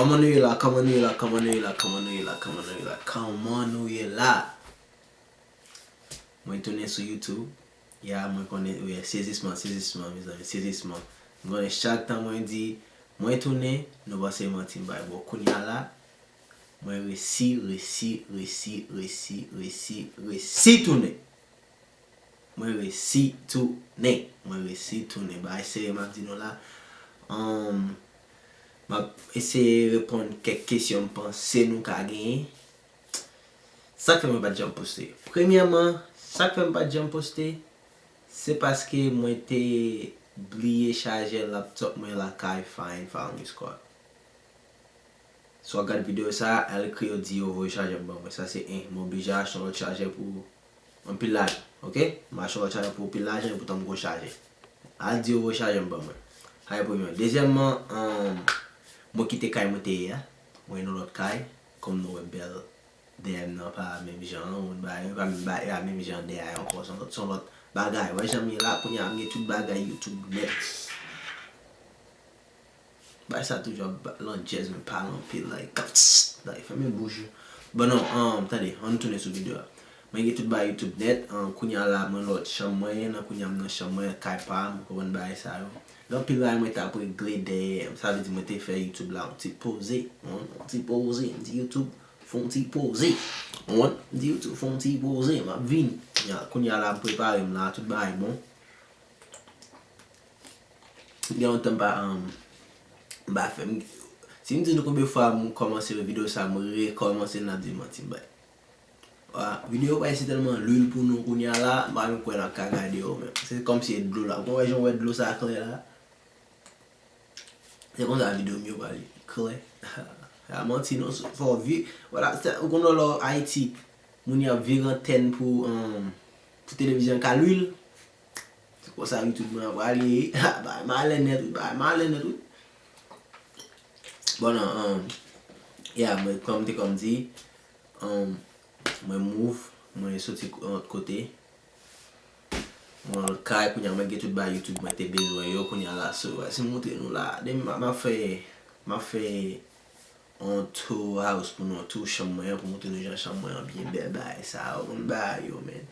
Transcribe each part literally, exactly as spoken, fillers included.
Kòman nou ye la? Kòman nou ye la? Kòman nou ye la? Kòman nou ye la? Kòman nou ye la? Kòman nou ye la? Mwen tounen sou YouTube. Ya, mwen konnen, wi, sezisman, sezisman, mezanmi, sezisman. Mwen konnen chak tan mwen di, mwen tounen, nou panse manti m bay. Bon, kounye a la, mwen resi, resi, resi, resi, resi, resi tounen. Mwen resi tounen. Mwen resi tounen. Bagay serye m ap di nou la. Um, m ap eseye reponn kèk kesyon m panse nou ka genyen. Sa k fè mwen pa t janm poste? Premyèman, sa k fè m pa t janm poste, se paske mwen te bliye chajè laptop mwen lakay Fine Foundry Squad. Si w ap gad videyo sa a, al ekri yo di yo voye chajè m ban mwen. Sa se en. Mwen oblije achte yon lòt chajè pou anpil lajan. Oke? Mwen achte yon lòt chajè pou anpil lajan, epoutan m gon chajè. Al di yo voye chajè m ban mwen. Sa se premye. Dezyèmman, um, mwen kite kay mwen te ye a. Mwen nan lòt kay. Kòm nou wè bèl dèyè m nan pa menm jan an, ou konn bagay yo, pa menm bagay, pa menm jan dèyè a ankò, se yon lòt, se yon lòt bagay. Wè jan m ye la, kounye a m gen tout bagay YouTube nèt. Bagay sa toujou ap ba-, landjèz, men pale anpil, like, like, fèmen bouch ou. Bon, non, um, tande, ann tounen sou videyo a. Mwen gen tout bagay YouTube nèt, um, kounye a la, mwen lòt chanm mwen, nan kounye a m nan chanm mwen, kay pa m, ou konprann bagay sa yo. Gen anpil bagay mwen t ap regle dèyè, sa vle di mwen te fè YouTube la yon ti poze, yon, yon ti poze, m di YouTube, fè yon ti poze. Ou konprann? M di YouTube, fè yon ti poze, m ap vini. Ya, kounye a la, m prepare m la, tout bagay bon. Gen yon tan m pa, um, m pa fè, m, si m di nou konbyen fwa m kòmanse videyo sa, m rekòmanse, n ap di manti m bay. Wa, videyo pa isi tèlman lwil pou nou kounye a la, m pa menm kwè n ap ka gade yo menm. Se kòmsi e dlo la. Ou konn wè jan w wè dlo sa klè la? Se konsa videyo m yo pral klè. A manti non, fò w vi-, vwala, se, ou konn lè w Ayiti, moun yo ap vire antèn pou, um, pou televizyon ka lwil. Se konsa YouTube mwen ap prale. Bagay malè nèt, wi, bagay malè nèt, wi. Bon, non, um, ya, mwen, kòm te kòm di, um, mwen move, mwen soti yon lòt kote. Mwen al kay, kounye a mwen gen tout bagay YouTube mwen te bezwen yo, kounye a la, so, si m montre nou la, demen m ap fè, m ap fè yon tour house pou nou, yon tour chanm mwen an, pou montre nou jan chanm mwen an byen bèl, bagay sa yo, ou konn bagay yo, man.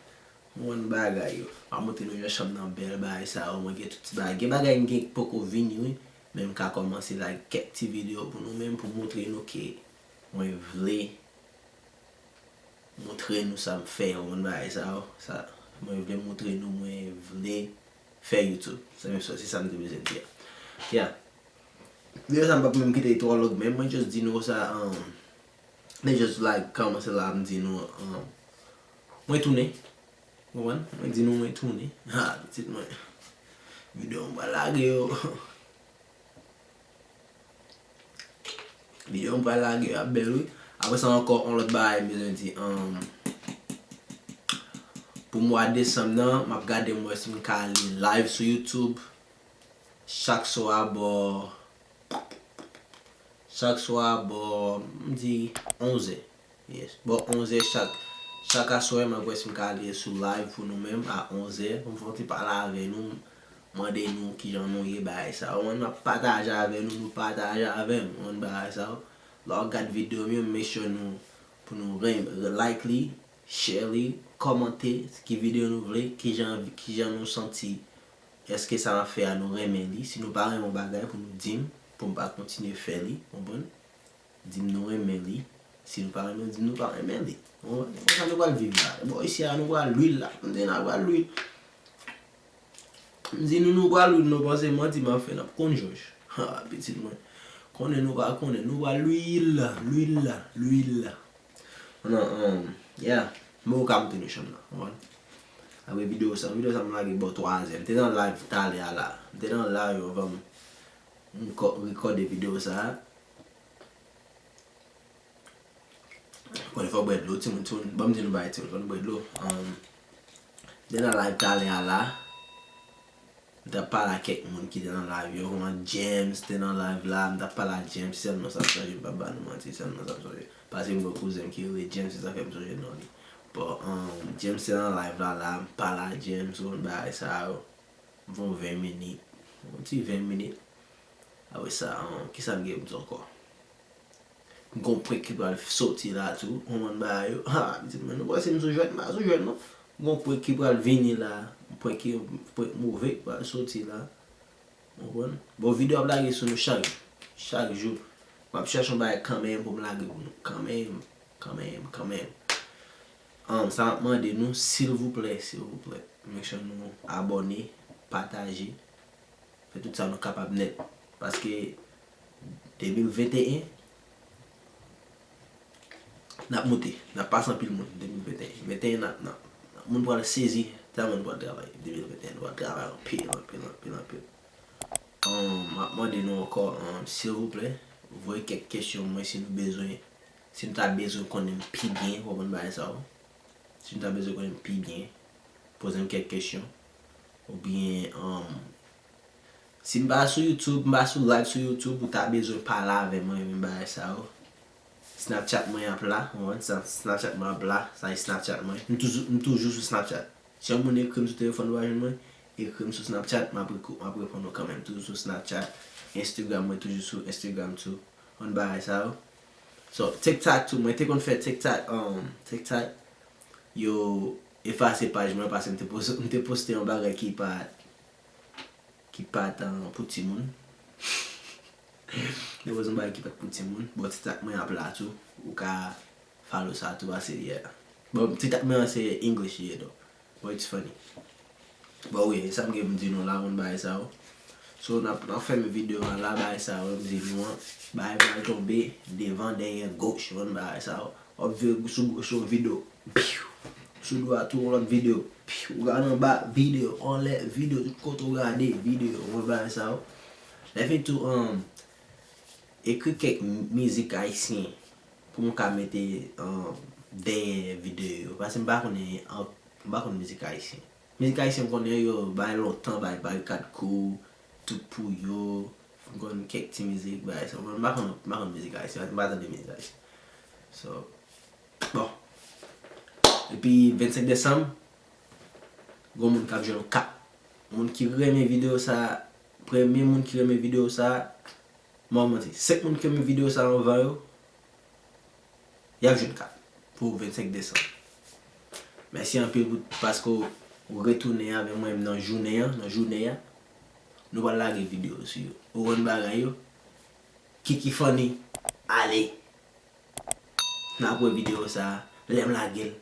Ou konn bagay yo. M ap montre nou jan chanm nan bèl, bagay sa yo, mwen gen tout ti bagay. Gen bagay m gen ki poko vini, wi, men m ka kòmanse like kèk ti videyo pou nou menm, pou montre nou ke mwen vle montre nou sa m fè, ou konn bagay sa yo. Sa, mwen vle montre nou, mwen vle fè YouTube. Se menm sa, se sa m te bezwen di a. Ya. Videyo sa m p ap menm kite l twò long, men mwen just di nou sa, um, mwen just like, kòmanse la, m di nou, um, mwen tounen. Ou konprann? Mwen di nou mwen tounen. Ha, pitit mwen. Videyo m pral lage yo. Videyo m pral lage yo ap bèl, wi. Apre sa, ankò, yon lòt bagay m bezwen di, um, pou mwa desanm nan, m ap gade m wè si m ka ale live sou YouTube. Chak swa bò, chak swa bò, m di onzè. Yes. Bò onzè chak, chak aswè, m ap wè si m ka ale sou live pou nou menm a onzè, pou m fè yon ti pale avè nou, mande nou kijan nou ye, bagay sa yo. Ou konn, m ap pataje avè nou, nou pataje avè m, ou konn bagay sa yo. Lè w ap gad videyo m yo, make sure nou, pou nou ren-, like li, share li, kòmante ki videyo nou vle, kijan, kijan nou santi, èske sa m ap fè a nou renmen li, si nou pa renmen yon bagay pou nou di m, pou m pa kontinye fè li, konprann? Di m nou renmen li. Si nou pa renmen, di m nou pa renmen li. Ou konprann? Konsa nou pral viv la. Bò isi a nou pral lwil la. M di nou pral lwil. M di nou nou pral lwil, nou panse manti m ap fè, n ap konn jòj. Ha, pitit mwen. Konnen nou pa konnen, nou pral lwil la, lwil la, lwil la. Non, um, yeah. Mwen ou ka montre nou chanm nan, ou konprann? Apre videyo sa, videyo sa m lage bò twazè. M te nan live talè a la. M te nan live anvan m, m kò-, rekòde videyo sa a. Konnen fò w bwè dlo, timoun, timoun. Ban m di nou bagay, timoun, fò nou bwè dlo. Um, m te nan live talè a la. M t ap pale ak kèk moun ki te nan live yo. Kòman James te nan live la, m t ap pale ak James, se sèlman sa m sonje, m p ap ba nou manti, se sèlman sa m sonje. Paske m gen kouzen m ki rele James, se sa fè m sonje non li. Bon, um, James te nan live la, la, m pale ak James, ou konn bagay sa yo. M fè yon ven minit. Yon ti ven minit. Apre sa, um, kisa m gen pou m di ankò? Gon prank ki pral soti la tou, ou konprann bagay yo. Ha, pitit mwen, nou panse m sou jwèt, m pa sou jwèt non. Gon prank ki pral vini la, prank ki, prank move ki pral soti la. Ou konprann? Bon, videyo ap lage sou nou chak, chak jou. M ap chèche yon bagay kanmenm pou m lage pou nou. Kanmenm, kanmenm, kanmenm. Um, sa m ap mande nou, silvouplè, silvouplè, make sure nou abòne, pataje, fè tout sa nou kapab nèt. Paske de mil venteyen, n ap moute, n ap pase anpil moun, de mil venteyen. Venteyen, n ap, n ap, moun pral sezi, tèlman nou pral travay. De mil venteyen, nou pral travay anpil, anpil, anpil, anpil. Um, m ap mande nou ankò, um, silvouplè, voye kèk kesyon mwen si nou bezwen, si nou ta bezwen konnen m pi byen, w konprann bagay sa yo. Si nou ta bezwen konnen m pi byen, poze m kèk kesyon. Oubyen, um, si m pa sou YouTube, m pa sou live sou YouTube, ou ta bezwen pale avè mwen, renmen bagay sa yo. Snapchat mwen ap la, w konprann? Sna-, Snapchat mwen ap la, sa e Snapchat mwen. M toujou, m toujou sou Snapchat. Si yon moun ekri m sou telefòn, ou pa jwenn mwen, ekri m sou Snapchat, m ap rekou-, m ap reponn ou kanmenm. Toujou sou Snapchat. Instagram, mwen toujou sou Instagram tou. Yon bagay sa yo. So, TikTok tou, mwen te konn fè TikTok, um, TikTok, yo efase paj mwen paske m te poste, m te poste yon bagay ki pa, ki pa t, um, pou timoun. M te poste yon bagay ki pa t pou timoun. Bon, TikTok mwen ap la tou. Ou ka follow sa tou, ase, yeah. Bon, TikTok mwen an se English li ye, though. But it's funny. But wi, e sa m gen pou m di nou la, moun bagay sa yo. So, n ap, n ap fèmen videyo a la, bagay sa yo, m di nou an. Bagay pral tonbe devan, dèyè, goch, moun bagay sa yo. W ap vire sou goch ou, videyo. Piu! Sou dwat ou, lòt videyo. Piu! Ou gade anba, videyo. Anlè, videyo. Tout kote ou gade, videyo. Moun bagay sa yo. Lè fini tou, um, ekri kèk mizik ayisyen pou m ka mete, um, dèyè videyo yo. Paske m pa konnen, um, m pa konn mizik ayisyen. Mizik ayisyen m konnen yo bay lontan, bay Barikad Crew, Tout Pou Yo, m konn kèk ti mizik, bagay sa. M pa konn, m pa konn mizik ayisyen, m pa tande mizik ayisyen. So, bon. Epi vennsenk desanm, gon moun k ap jwenn yon kat. Moun ki renmen videyo sa, premye moun ki renmen videyo sa, m ap manti. Senk moun ki renmen videyo sa anvan yo, y ap jwenn kat pou vennsenk desanm. Mèsi anpil pou, paske w retounen avè mwen nan jounen an, nan jounen an. Nou pral lage videyo sou yo. Ou konn bagay yo. Kiki Fanny, ale. N ap wè videyo sa a, lè m lage l.